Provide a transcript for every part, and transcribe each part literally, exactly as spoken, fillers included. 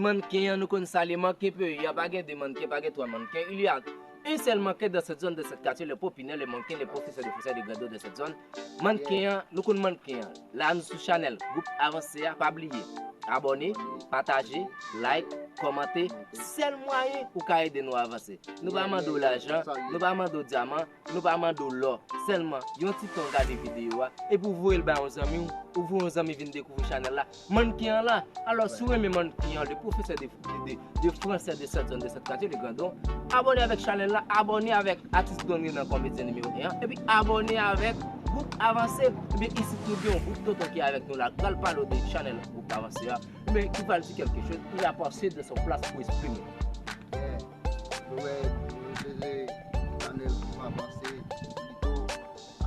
Mannken an, nou konn sa li manke peyi a, pa gen de mannken, pa gen twa mannken. Il y a un seul mannequin dans cette zone, dans cette quartier, le popinè, le mannequin, le professeur de français de grandon dans cette zone. Mannken an, nou konn mannken an. La nou sou chanèl Gwoup Avanse a, pa bliye abòne, pataje, like, kòmante. Sèl mwayen ou ka ede nou avanse. Nou pa mande w lajan, nou pa mande w dyaman, nou pa mande w lò. Sèlman yon ti tan w gade videyo a, epi w voye l bay yon zanmi w, ou voye yon zanmi vin dekouvri chanèl la. Mannken an la. Alò, si w renmen mannken an, le professeur de, de, de, de français de cette zone, de cette quartier, le grandon, abòne avèk chanèl la, abòne avèk atis Don Renan, komedyen nimewo en an, epi abòne avèk Gwoup Avanse. Ebyen, isit nou gen yon bout tonton ki avèk nou la, k pral pale w de chanèl Gwoup Avanse a. Ebyen, ki pral di kèlke choz, il a passé de son place pour exprimer. Yeah. Nou wè, nou reveze chanèl Gwoup Avanse, pito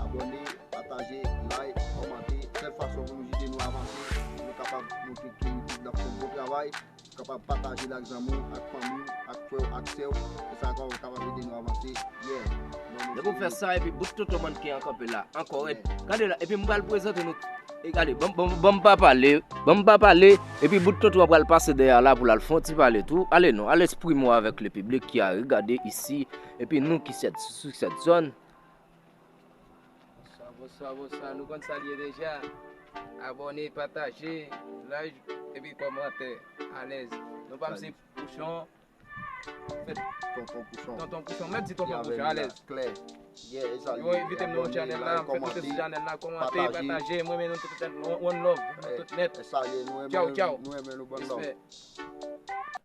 abòne, pataje, like, kòmante. Sèl fason pou nou ede nou avanse, pou nou kapab montre ke YouTube la fè yon bon travay, pou kapab pataje l ak zanmi w, ak fanmi w, ak frè w, ak sè w. Se sa k ap kapab ede nou avanse. Yeah. Depi w fè sa, epi bout tonton mannken an kanpe la. Ankò, red. Gade la, epi m pral prezante nou. E gade, ban m pa pale, ban m pa pale, epi bout tonton an pral pase dèyè la pou l al fè yon ti pale tou. Ale non, al eksprime w avèk le piblik ki a regade isi, epi nou ki sèt sou sèt zòn. Bonswa, bonswa, bonswa, nou konn sa l ye deja. Abòne, pataje, like, epi kòmante, alèz. Nou pa m se Pouchon, Tonton Pouchon. Tonton Pouchon, mèt di Tonton Pouchon, alèz. Klè. Yeah, e sa l Yo envite m nan chanèl la, m fè tout sou chanèl la, kòmante, pataje, mwen renmen nou tout nèt, one love, nou tout nèt. E sa l ye, nou renmen nou, nou renmen nou, bon love.